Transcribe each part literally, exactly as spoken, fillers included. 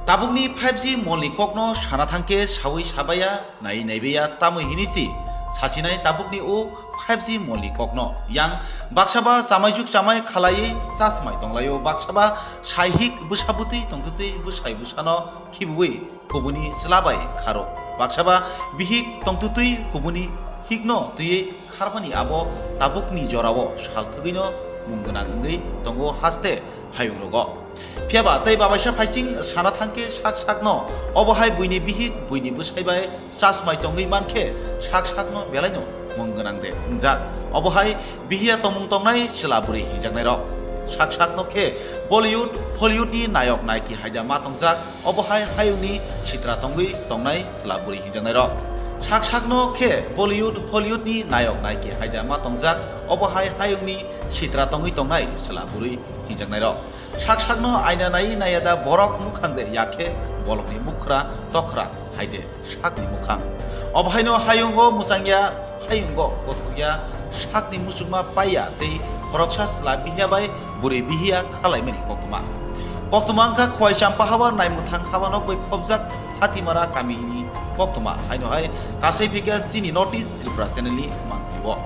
Tabukni five G molni kokno sana thangkhe sawi sabaya, nai naibaya, tamo hinisi sasinai tabukni o five G molni kokno. Yang baksaba chamaijuk chamai khalaiwi chasmai tonglaio, baksaba saihik bwsabutwi tongtwtwi bwsai bwsano khibiwi kubuni chwla bai kharo. Baksaba bihik tongtwtwi kubuni hikno twiwi kharmani abo tabukni jorao sal thwgwino mung gwnang wngwi tongo haste hayungrogo. Phiyaba tei babaisa phaising sana thangkhe sak sakno obo hai buini bihik buini bwsai bai chasmai tongwi mankhe sak sakno belaino mung gwnang de wngjak. Obo hai bihiya tongmung tongnai chwla bwrwi hinjaknairok. Sak sakno khe Bollywood, Hollywoodni nayok naiki haida ma tongjak. Obo hai hayungni sitra tongwi tongnai chwla bwrwi hinjaknairok. Sak sakno khe Bollywood, Hollywoodni nayok naiki haida ma tongjak. Obo hai hayungni sitra tongwi tongnai chwla bwrwi hinjaknairok. Sak sakno aina nai naiya da borok mukhang de ya khe bolongni mukhra tokhra hai de sakni mukhang. Obo haino hayungo muchangya, hayungo kothokya, sakni muchungma paiya tei khoroksa chwla bihiya bai bwrwi bihiya khalaimani koktwma. Koktwma wngkha Khowai Champa habar Naimwthang habanok bai khobjak Hatimara kamini koktwma haino hai kasai phikya chini North East Tripura channel ni mangpili o.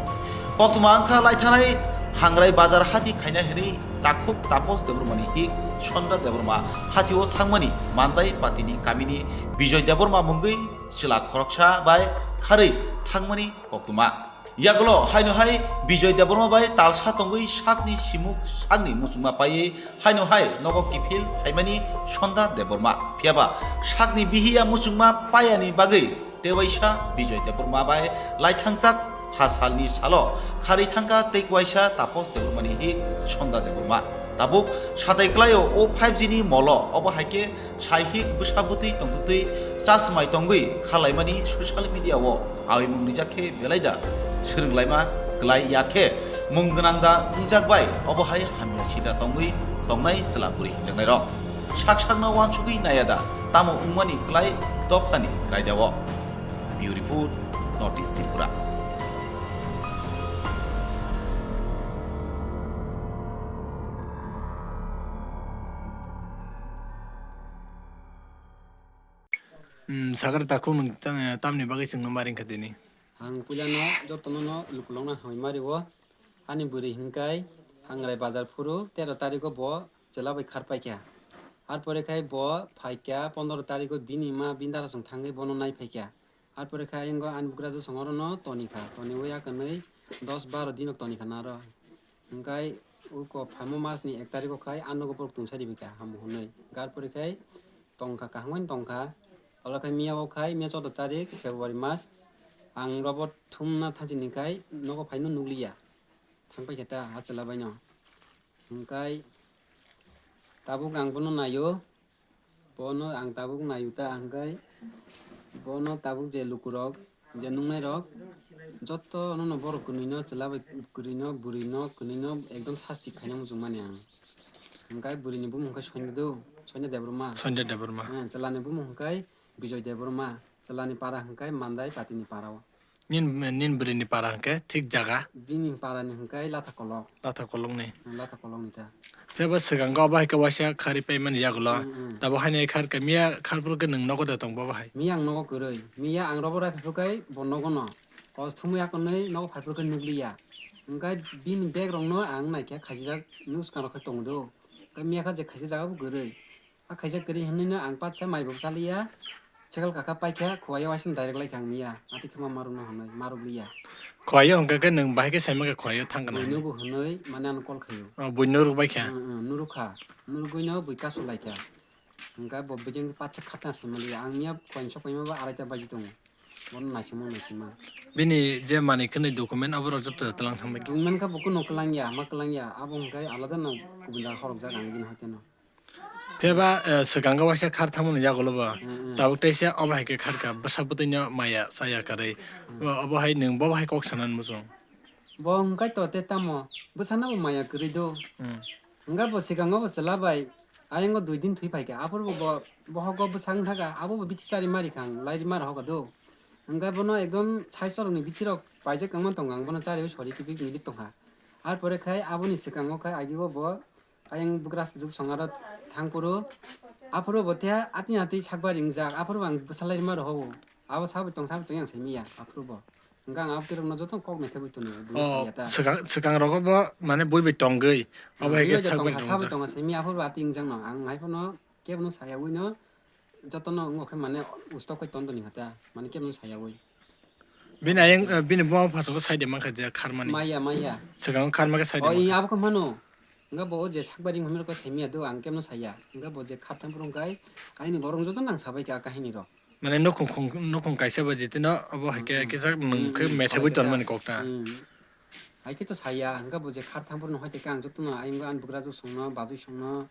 Koktwma wngkha laithanai Hangrai bazar hati khaina hinwi takhuk Tapos Debbarmani hik Sondra Debbarma hatio thangmani Mandai patini kamini Bijoy Debbarma mungwi chwla khoroksa bai kharwi thangmani koktwma. Yagulo haino hai Bijoy Debbarma bai talsa tongwi sakni simuk sakni muchungma paiwi haino hai nogo kiphil phaimani Sondra Debbarma. Phiyaba sakni bihiya muchungma payani bagwi tewaisa Bijoy Debbarma bai laithangjak pha salni salo kharwi thangkha tei kwaisa Tapos Debbarmani hik Sondra Debbarma. Tabuk satai klaio o five G ni molo, obo hai khe saihik bwsa bwtwi tongtwtwi chasmai tongwi khalaimani social media o awi mung rijak khe belai da swrwnglaima klai ya khe mung gwnang da wngjak bai obo hai hamya sida tongwi tongnai chwla bwrwi hinjaknairok. Sak sakno uansugwi naiya da tamo wngmani klai dophani raida o. Bureau Report, North East Tripura. Hmm, sakra takhuk nwng ta-, tamni bagwi chwngno ma ringkha tini? Ang puilano jotono no lukulokno hambai ma rio. Ani bwrwi hinkai Hangrai bazar phuru tero tarikgo bo chwla bai khar paikha. Ar pore khai bo phaikha pondro tarikgo bini ma bini dara song thangwi bono nai phaikha. Ar pore khai ayang ani bugrajwk song orono tonikha, toniwi ya kwnwi dos baro dino tonikha naro. Hingkai uko phaima masni ek tarikgo khai ano borok tungsari bikha hamu hwnwi. Ar pore khai tongkha, kaham bai tongkha. Olo khai miya o khai, miya choudo tarik February mas. Ang robo thumna thanchini khai nogo phaino nukliya. Thang paikha ta a chwla baino. Hingkai tabuk ang bono naio. Bono ang tabuk naio ta, hingkai bono tabuk je lukurok, je nuknairok, joto nono borok kwnwino, chwla bai kwnwino, bwrwino, kwnwino ekdom sasti khaina muchungmani ang. Hingkai bwrwini bumung khe Soinda do, Soinda Debbarma. Soinda Debbarma. Eh, chwlani bumung hingkai Bijoy Debbarma, chwlani para hingkai Mandai Patini para o. Nin, nin bwrwini para hingke thik jaga? Bini parani hingkai Latha Kolok. Latha Kolokni. Latha Kolokni ta. Phiya bo swkango abo hai khe waisa kharwi paimani yagulo. Mm, mm. Tabo haino kharkha miya kharphuru khe nwng nogo de tong bo bo hai? Miya ang nogo kwrwi. Miya ang robo rai phaiphuru khai bo nogo no. Kos thumwi akonwi nogo phaiphuru khe nukliya. Hingkai bini bag rokno ang naikhe khaisijak nuskang rok khai tongo do. Hingkai miya kha je khaisa jaga bo kwrwi. A khaisa kwrwi hwnwi no ang patsa mai bo chaliya, cycle kaka paikha, Khowai o waisa direct laikha ang miya, ati khema marwkno hwnwi, marwk liya. Khowai o hwnkha khe nwng bahai khe saima khe Khowai o thang kana hwnwi? Buino bo hwnwi, mane ano call khaio. O, buino rwk bai kha? Ang, ang, nurwk kha, nurwgwi no bui kasu laikha. Hwnkha bo bwdeng patsa khatna saima liya, ang miya Khowai ni sok paima bo araita baji tongo. Bono naisingma naisingma. Bini je manwi khwnwi document abo rok joto twlang thangbai. Document kha bo kunu kwlangya, ma kwlangya, abo hwnkhe alada no kubun jaga khorokjak ang bini hoite no. Phiya ba, eh, swkango waisa khar thangmani yagulo bo. Mm, mm. Tabuk teisa obo hai khe kharkha, bwsa bwtwino maya chaya kwrwi. Mm. Bo, obo hai nwng bo hai kok sanani muchung. Bo hwnkhe to tei tamo, bwsano bo maya kwrwi do. Mm. Hwnkhe bo swkango bo chwla bai, ayang o dui din thwi phaikha, aphuru bo, bo, bohogo bwsa wng thaka, abo bo bithi chari mari kha ang, lai ri mara hoka do. Hwnkhe bono ekdom sai sorokni bithi rok paijak wngma tongo, ang bono chariwi sori kibi kibi tongkha. Ar pore khai aboni swkango khai agi o bo, Ayang bugra sujuk songaro thangphuru Aphuru bo te atwi atwi sakbari wngjak, aphuru bo ang bwsalai rwma rohogo. Abo sabai tong, sabai tong yang saimanya, aphuru bo. Hwnkhe ang abtwi rokno jotono kok naithagwi tongo, bwrwi Oh, saya ta. Swkang, swkang rogo bo mane bui bai tongwi, abo hai khe Bwrwi bai sakbari tongkha, sabai tongjak. Tongo saimanya, aphuru bo atwi wngjakno. Ang hai phano kebono sayawi no, jotono wngkha mane ustok kai tong toni hata, mane kebono sayawi. Bini ayang, eh, bini buma phasago side mankha je kharmani. Maya, maya. Swkang kharma khe side Oh, mankha. Iya, abo khe mano. Hwnkhe bo o je sakbari wngmani rokhe saimanya do, ang kebono saya. Hwnkhe bo je kharthang phuru hwnkhe, aini borok jotono ang sabai kha kahini rok. Mane nukhung khung-, nukhung kaisa ba jitino abo hai khe Hmm, hmm. Kisa Hmm, nwng khe hmm, methagwi sabai kha. Tonmani kok ta. Hmm. Hai khe to saya, hwnkhe bo je kharthang phuru no hai khe ang jotono ayang ani bugra jwk songno, bajwi songno,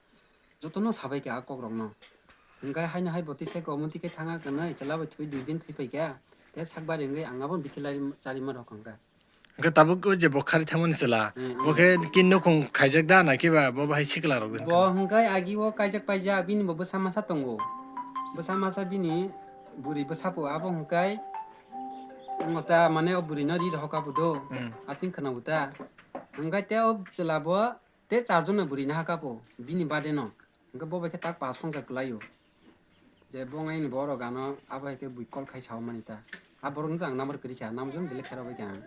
jotono sabai kha a kok rokno. Hwnkhe haino hai bo tisa khe omo twi khe thanga kwnwi, chwla bai thwi dui din thwi pai kha. Te sakbari wngwi ang abo bithi lai chari ma rok hwnkhe. Hwnkhe tabuk o je bo khari thangmani chwla, Hmm, hmm. Bo khe kin nukhung khaijak da na kiba bo bahai sikla rok Bo hwnkhe agi o kaijak paijak, bini bo bwsa masa tongo. Bwsa masa bini bwrwi bwsa po abo hwnkhe wngo ta mane o bwrwi no ri rohor kha bo do. Hmm. Atwng khwna bo ta. Hwnkhe te o chwla bo Te charjon no bwrwi no hakha po, bini bade no. Hwnkhe bo bai khe tak pa songchar kwlai o. Je bo wngwi ni borok ano abo hai khe bui call khai sao mani ta. A borok no to ang number kwrwi kha, number jon delete khe rw bai kha ang.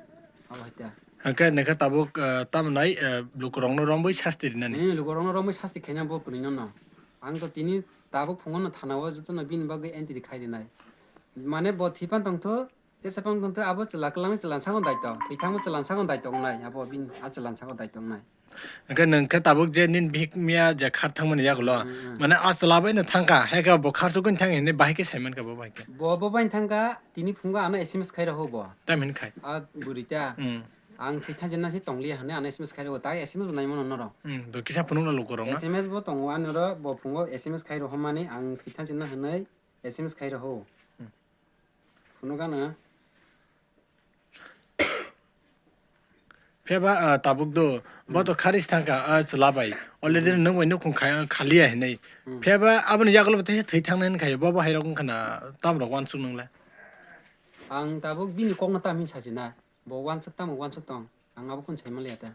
Abo hai ta. Hwnkhe nokha tabuk, eh, tamo nai, eh, lukurok no romwi sasti rinani. Hmm, lukurok no romwi sasti khaina bo kwrwi no no. Ang to tini tabuk phungo no thana o joto no bini bagwi entry khai rinai. Mane bo thwi pan tong tho, Tei se phang tong tei abo chwla kwlangni chwla sakno daito, thwi thangbo chwla sakno daito wngnai, abo bini a chwla sakno daito wngnai. Hwnkhe nwng khe tabuk je nini bihik miya je khar thangmani yagulo, Hmm, hmm. Mane a chwla bai no thangkha, hai khe bo khar sukuni thang hinwi bahai khe sai mankha bo bahai khe. Bo, bo bai thangkha, tini phungo ano S M S khai roho bo. Tam hin khai. A bwrwi ta. Hmm. Ang thwi thang jena se tongliya hwnwi ano S M S khai roho, tai S M S bo nai mano norok. Hmm, to kisa phunukna lukurokno. S M S bo tongo ani oro, bo phungo S M S khai roho mani ang thwi thang jena hwnwi S M S khai roho. Hmm. Phunukgana. Pheba, ah, tabuk do, bo to Hmm. Kharis thangkha, ah, chwla bai. Already Hmm. Nwng bai nukhung khai-, khaliya hinwi. Hmm. Pheba aboni yagulo bo teisa thwi thangnai hinkhai, bo bo hairok wngkhana tamrok uansuk nwngle. Ang tabuk bini kokno tam hin sajina. Bo uansuk tamo uansuk tong. Ang abo kunu sai manliya ta.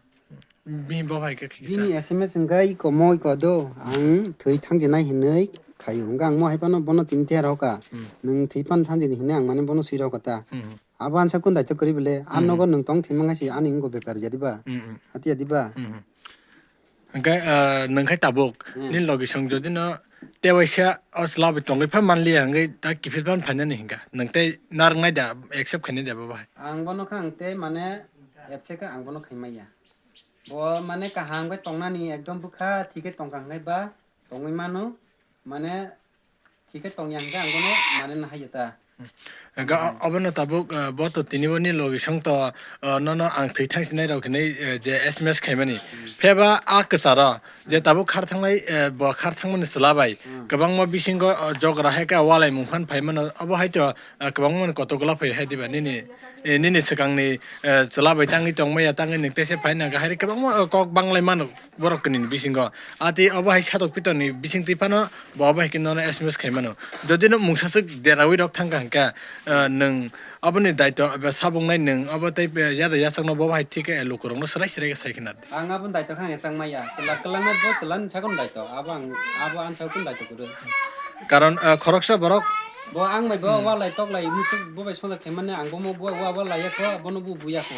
Bini bo hai khe khiksa. Bini S M S hwnkhe iko mo iko do. Ang thwi thangjinai hinwi khaio. Hwnkhe ang mo hai phano bono tini tiya rokha. Hmm. Nwng thwi phano thangjini hinwi ang mane bono swi rokha ta. Hmm. Abo ansa kun daito kwrwi bele. A Hmm. Nogo nwng tong thwi mangasi ani wngko bepar ya diba? Hmm, hmm. Hatiya diba? Hmm, hmm. Hwnkhe, ah, nwng khai tabuk, Hmm. Nini logi song jodi no tewaisa o chwla bai tongwi pha manliya hwnkhe ta kiphil phan phainani hwnkha. Nwng tei narwknai da, accept khainai da bo bai? Ang bono kha ang tei mane accept kha ang bono khai maya. Bo mane kaham khe tongnani ekdom bwkha thik khe tongkha hwnkhe ba tongwi mano. Mane Thik khe tongya hwnkhe ang bono mane nahaiya ta. Hwnkhe o-, obono tabuk, eh, bo to tini bo ni logi song to, eh, nono ang thwi thang sinai rok hinwi, eh, je S M S khaimani. Hmm. Pheba a kwcharo je Hmm. Tabuk khar thangnai, eh, bo khar thangmani chwla bai Hmm. Kwbangma bisingo, eh, jogra hai khe walai mung phan phai mano. Obo hai to, eh, kwbangma ni koto gola phai hai diba nini, eh, nini swkangni, eh, chwla bai tangwi tongmaya tangwi nwng teisa phai nang khe hai kwbangma, eh, kok banglai mano. Borok kwnwi ni bisingo. Ati obo hai satok pitok ni bising twi phano bo obo hai khe nono S M S khai mano. Jodi no mungsa swk derawi rok thang kha hwnkhe, eh, nwng aboni daito eba sabung nai nwng obo tei be yada yachak no bo hai thik khe lukurok no swrai swrai khe sai khe na di. Ang aboni daito khe ang echak maya. Chwla kwlangma bo chwla ni sakon daito. Abo ang, abo ang sakon daito kwrwi. Karon, eh, khoroksa borok Bo ang bai bo Hmm. Walai toklai musuk bo bai songjak khe mani ang bo mo bo wa wa laiya kho bono bo buya kho.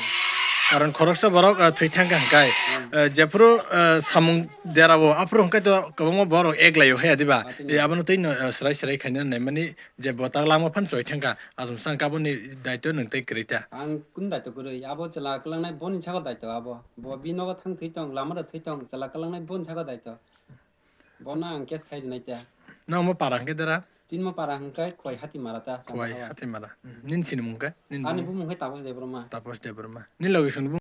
Karon khoroksa borok, ah, thwi thang kha hwnkhe, Hmm. Ah, jephuru, ah, samung derao aphuru hwnkhe to kwbangma borok ek laio haya diba? Ah, tini. Eh, abono twi no, ah, swrai swrai khaina naimani je bo tak langma phan choi thang kha, aswk sang khe aboni daito nwng tei kwrwi ta. Ang kun daito kwrwi, abo chwla kwlangnai boni sago daito abo. Bo bi nogo thang thwi tong, lama da thwi tong, chwla kwlangnai boni sago daito. Bono ang case khai rinai ta. Nang mo para hwnkhe dara? Chini mo para hwnkhe Khwai Hatimara ta, Khwai Chambahawai. Hatimara. Hmm. Nini sini mung khe? Nini Ani bumung? Bumung khe Taposh Debbarma. Taposh Debbarma. Nini logi song